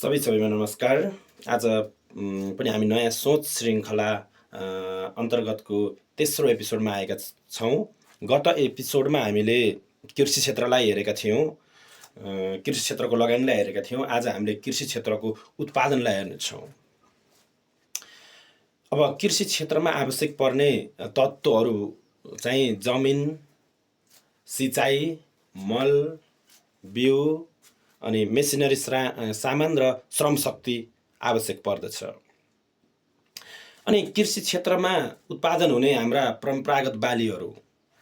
सबैमा नमस्कार। आज पनि हामी नयाँ सोच श्रृङ्खला अन्तर्गतको तेस्रो एपिसोडमा आएका छौँ। गत एपिसोडमा हामीले कृषि क्षेत्रलाई हेरेका थियौँ, कृषि क्षेत्रको लगानीलाई हेरेका थियौँ। आज हामीले कृषि क्षेत्रको उत्पादनलाई हेर्नेछौँ। अब कृषि क्षेत्रमा आवश्यक पर्ने तत्त्वहरू चाहिँ जमिन, सिँचाइ, मल, बिउ अनि मेसिनरी सामान र श्रम शक्ति आवश्यक पर्दछ। अनि कृषि क्षेत्रमा उत्पादन हुने हाम्रा परम्परागत बालीहरू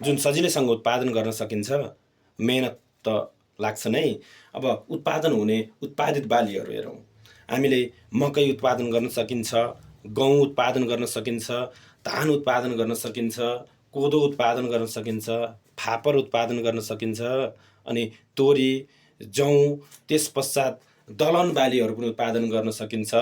जुन सजिलैसँग उत्पादन गर्न सकिन्छ, मेहनत त लाग्छ नै। अब उत्पादन हुने उत्पादित बालीहरू हेरौँ। हामीले मकै उत्पादन गर्न सकिन्छ, गहुँ उत्पादन गर्न सकिन्छ, धान उत्पादन गर्न सकिन्छ, कोदो उत्पादन गर्न सकिन्छ, फापर उत्पादन गर्न सकिन्छ, अनि तोरी, जौँ, त्यसपश्चात दलहन बालीहरू पनि उत्पादन गर्न सकिन्छ,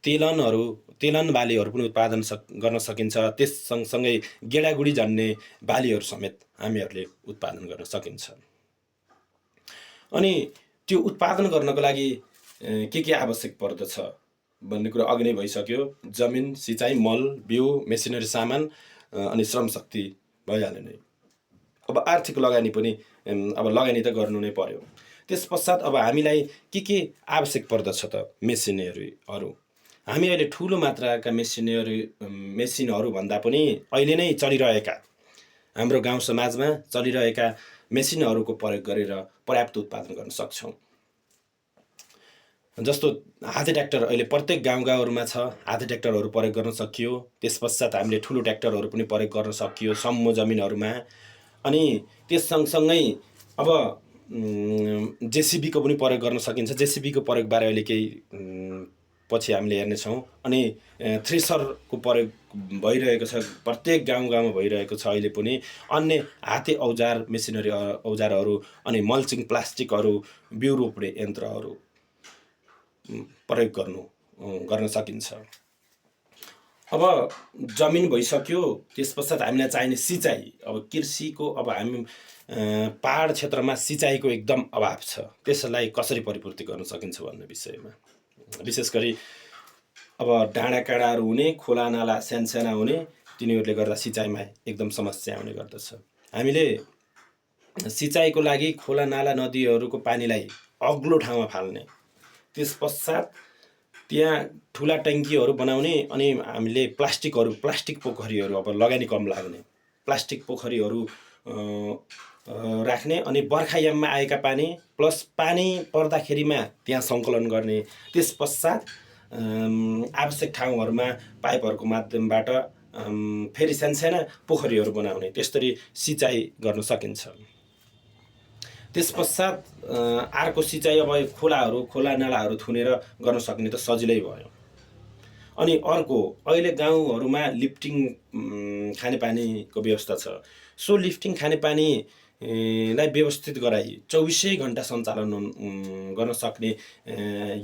तेलन बालीहरू पनि उत्पादन गर्न सकिन्छ। त्यस सँगसँगै गेडागुडी जन्ने बालीहरू समेत हामीहरूले उत्पादन गर्न सकिन्छ। अनि त्यो उत्पादन गर्नको लागि के आवश्यक पर्दछ भन्ने कुरा अघि नै भइसक्यो। जमिन, सिँचाइ, मल, बिउ, मेसिनरी सामान अनि श्रम शक्ति भइहाल्यो नै। अब आर्थिक लगानी पनि अब लगानी त गर्नु नै पर्यो। त्यसपश्चात अब हामीलाई के आवश्यक पर्दछ त? मेसिनहरू। हामी अहिले ठुलो मात्राका मेसिनहरू भन्दा पनि अहिले नै चलिरहेका हाम्रो गाउँ समाजमा चलिरहेका मेसिनहरूको प्रयोग गरेर पर्याप्त उत्पादन गर्न सक्छौँ। जस्तो हाते ट्र्याक्टर अहिले प्रत्येक गाउँमा छ। हाते ट्र्याक्टरहरू प्रयोग गर्न सकियो। त्यसपश्चात हामीले ठुलो ट्र्याक्टरहरू पनि प्रयोग गर्न सकियो सम्मो जमिनहरूमा। अनि त्यस सँगसँगै अब जेसिबीको पनि प्रयोग गर्न सकिन्छ। जेसिबीको प्रयोगबारे अहिले केही पछि हामीले हेर्नेछौँ। अनि थ्रेसरको प्रयोग भइरहेको छ, प्रत्येक गाउँमा भइरहेको छ अहिले पनि। अन्य हाते औजार, मेसिनरी औजारहरू अनि मल्चिङ प्लास्टिकहरू, बिउ रोप्ने यन्त्रहरू प्रयोग गर्न सकिन्छ। अब जमिन भइसक्यो। त्यसपश्चात हामीलाई चाहिने सिँचाइ। अब कृषिको अब हामी पहाड क्षेत्रमा सिँचाइको एकदम अभाव छ। त्यसलाई कसरी परिपूर्ति गर्न सकिन्छ भन्ने विषयमा विशेष गरी अब डाँडाकाँडाहरू हुने, खोला नाला साना हुने, तिनीहरूले गर्दा सिँचाइमा एकदम समस्या आउने गर्दछ। हामीले सिँचाइको लागि खोला नाला नदीहरूको पानीलाई अग्लो ठाउँमा फाल्ने, त्यसपश्चात त्यहाँ ठुला ट्याङ्कीहरू बनाउने, अनि हामीले प्लास्टिक पोखरीहरू, अब लगानी कम लाग्ने प्लास्टिक पोखरीहरू राख्ने, अनि बर्खायाममा आएका पानी प्लस पानी पर्दाखेरिमा त्यहाँ सङ्कलन गर्ने। त्यसपश्चात आवश्यक ठाउँहरूमा पाइपहरूको माध्यमबाट फेरि साना पोखरीहरू बनाउने, त्यसरी सिँचाइ गर्न सकिन्छ। त्यसपश्चात अर्को सिँचाइ अब खोला नालाहरू थुनेर गर्न सक्ने त सजिलै भयो। अनि अर्को अहिले गाउँहरूमा लिफ्टिङ खानेपानीको व्यवस्था छ। सो लिफ्टिङ खानेपानीलाई व्यवस्थित गराई 24 घण्टा सञ्चालन गर्न सक्ने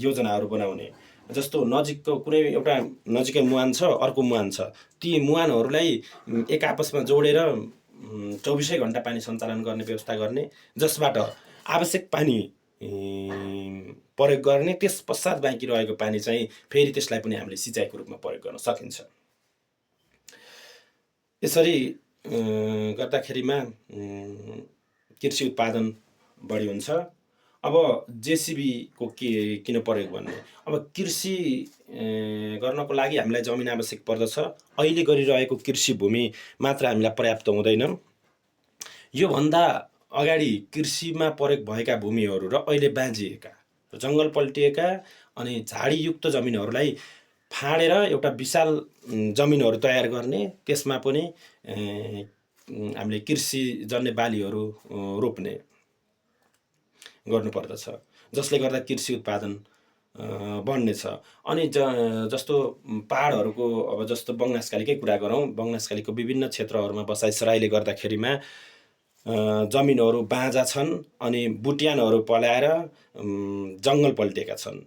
योजनाहरू बनाउने। जस्तो नजिकको कुनै एउटा नजिकै मुहान छ, अर्को मुहान छ, ती मुहानहरूलाई एक आपसमा जोडेर 24 घण्टा पानी सञ्चालन गर्ने व्यवस्था गर्ने, जसबाट आवश्यक पानी प्रयोग गर्ने। त्यस पश्चात बाँकी रहेको पानी चाहिँ फेरि त्यसलाई पनि हामीले सिँचाइको रूपमा प्रयोग गर्न सकिन्छ। यसरी गर्दाखेरिमा कृषि उत्पादन बढी हुन्छ। अब जेसिबीको किन प्रयोग भन्ने? अब कृषि गर्नको लागि हामीलाई जमिन आवश्यक पर्दछ। अहिले गरिरहेको कृषि भूमि मात्र हामीलाई पर्याप्त हुँदैन। योभन्दा अगाडि कृषिमा प्रयोग भएका भूमिहरू र अहिले बाँझिएका, जङ्गल पल्टिएका अनि झाडीयुक्त जमिनहरूलाई फाँडेर एउटा विशाल जमिनहरू तयार गर्ने, त्यसमा पनि हामीले कृषिजन्य बालीहरू रोप्ने गर्नुपर्दछ, जसले गर्दा कृषि उत्पादन बढ्नेछ। अनि जस्तो पहाडहरूको, अब जस्तो बङ्गासकालीकै कुरा गरौँ, बङ्गासकालीको विभिन्न क्षेत्रहरूमा बसाइसराइले गर्दाखेरिमा जमिनहरू बाँझा छन् अनि बुट्यानहरू पलाएर जङ्गल पल्टिएका छन्।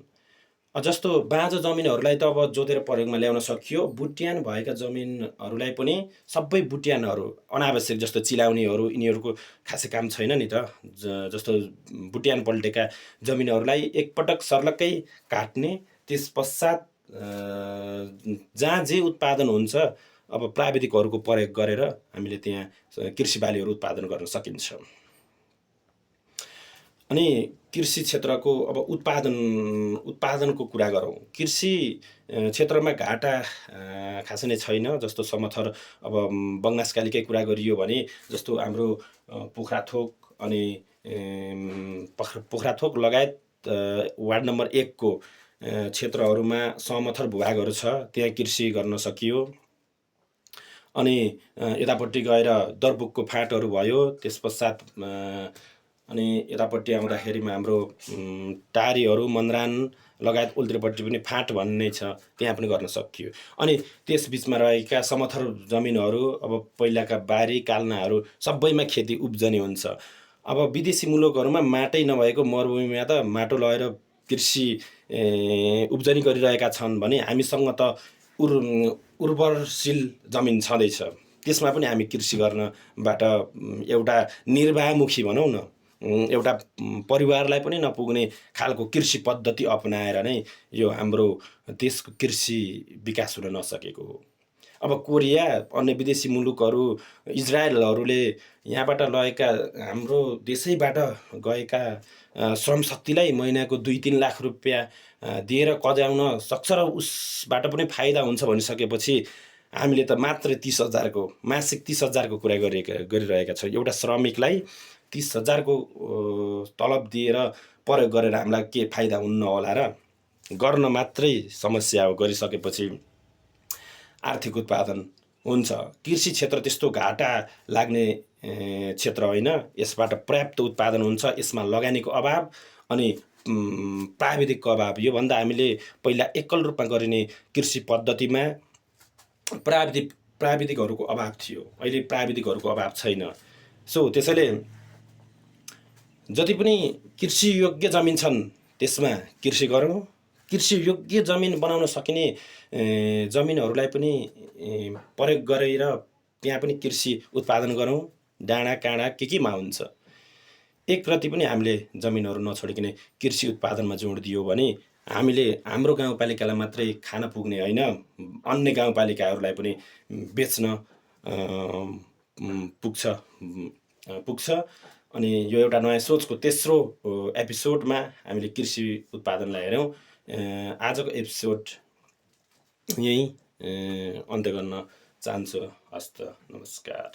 जस्तो बाँझो जमिनहरूलाई त अब जोतेर प्रयोगमा ल्याउन सकियो। बुट्यान भएका जमिनहरूलाई पनि सबै बुट्यानहरू अनावश्यक जस्तो चिलाउनेहरू यिनीहरूको खासै काम छैन नि त। जस्तो बुट्यान पल्टेका जमिनहरूलाई एकपटक सर्लक्कै काट्ने, त्यसपश्चात जहाँ जे उत्पादन हुन्छ अब प्राविधिकहरूको प्रयोग गरेर हामीले त्यहाँ कृषि बालीहरू उत्पादन गर्न सकिन्छ। अनि कृषि क्षेत्रको अब उत्पादनको कुरा गरौँ। कृषि क्षेत्रमा घाटा खासै नै छैन। जस्तो समथर अब बङ्गासकालीकै कुरा गरियो भने जस्तो हाम्रो पोखराथोक अनि पोखराथोक लगायत वार्ड नम्बर 1 को क्षेत्रहरूमा समथर भूभागहरू छ, त्यहाँ कृषि गर्न सकियो। अनि यतापट्टि गएर दर्बुकको फाँटहरू भयो, त्यसपश्चात अनि यतापट्टि आउँदाखेरिमा हाम्रो टारीहरू, मन्द्रान लगायत उल्तिरपट्टि पनि फाँट भन्ने छ, त्यहाँ पनि गर्न सकियो। अनि त्यसबिचमा रहेका समथर जमिनहरू अब पहिलाका बारी काल्नाहरू सबैमा खेती उब्जनी हुन्छ। अब विदेशी मुलुकहरूमा माटै नभएको मरुभूमिमा त माटो लगाएर कृषि उब्जनी गरिरहेका छन् भने हामीसँग त उर्वरशील जमिन छँदैछ। त्यसमा पनि हामी कृषि गर्नबाट एउटा निर्वाहमुखी भनौँ न, एउटा परिवारलाई पनि नपुग्ने खालको कृषि पद्धति अपनाएर नै यो हाम्रो देशको कृषि विकास हुन नसकेको हो। अब कोरिया, अन्य विदेशी मुलुकहरू, इजरायलहरूले यहाँबाट लगेका हाम्रो देशैबाट गएका श्रमशक्तिलाई महिनाको 2-3 लाख रुपियाँ दिएर कजाउन सक्छ र उसबाट पनि फाइदा हुन्छ भनिसकेपछि हामीले त मात्र 30,000 को मासिक 30,000 को कुरा गरिरहेका छौँ। एउटा श्रमिकलाई 30,000 को तलब दिएर प्रयोग गरेर हामीलाई के फाइदा हुन्न होला र? गर्न मात्रै समस्या हो। गरिसकेपछि आर्थिक उत्पादन हुन्छ। कृषि क्षेत्र त्यस्तो घाटा लाग्ने क्षेत्र होइन। यसबाट पर्याप्त उत्पादन हुन्छ। यसमा लगानीको अभाव अनि प्राविधिकको अभाव, योभन्दा हामीले पहिला एकल रूपमा गरिने कृषि पद्धतिमा प्राविधिकहरूको अभाव थियो। अहिले प्राविधिकहरूको अभाव छैन। सो त्यसैले जति पनि कृषि योग्य जमिन छन् त्यसमा कृषि गरौँ। कृषि योग्य जमिन बनाउन सकिने जमिनहरूलाई पनि प्रयोग गरेर त्यहाँ पनि कृषि उत्पादन गरौँ। डाँडा काँडा केमा हुन्छ, एकरति पनि हामीले जमिनहरू नछोडिकन कृषि उत्पादनमा जोड दियो भने हामीले हाम्रो गाउँपालिकालाई मात्रै खान पुग्ने होइन, अन्य गाउँपालिकाहरूलाई पनि बेच्न पुग्छ। अनि यो एउटा नयाँ सोचको तेस्रो एपिसोडमा हामीले कृषि उत्पादनलाई हेऱ्यौँ। आजको एपिसोड यही अन्त्य गर्न चाहन्छु। हस्त, नमस्कार।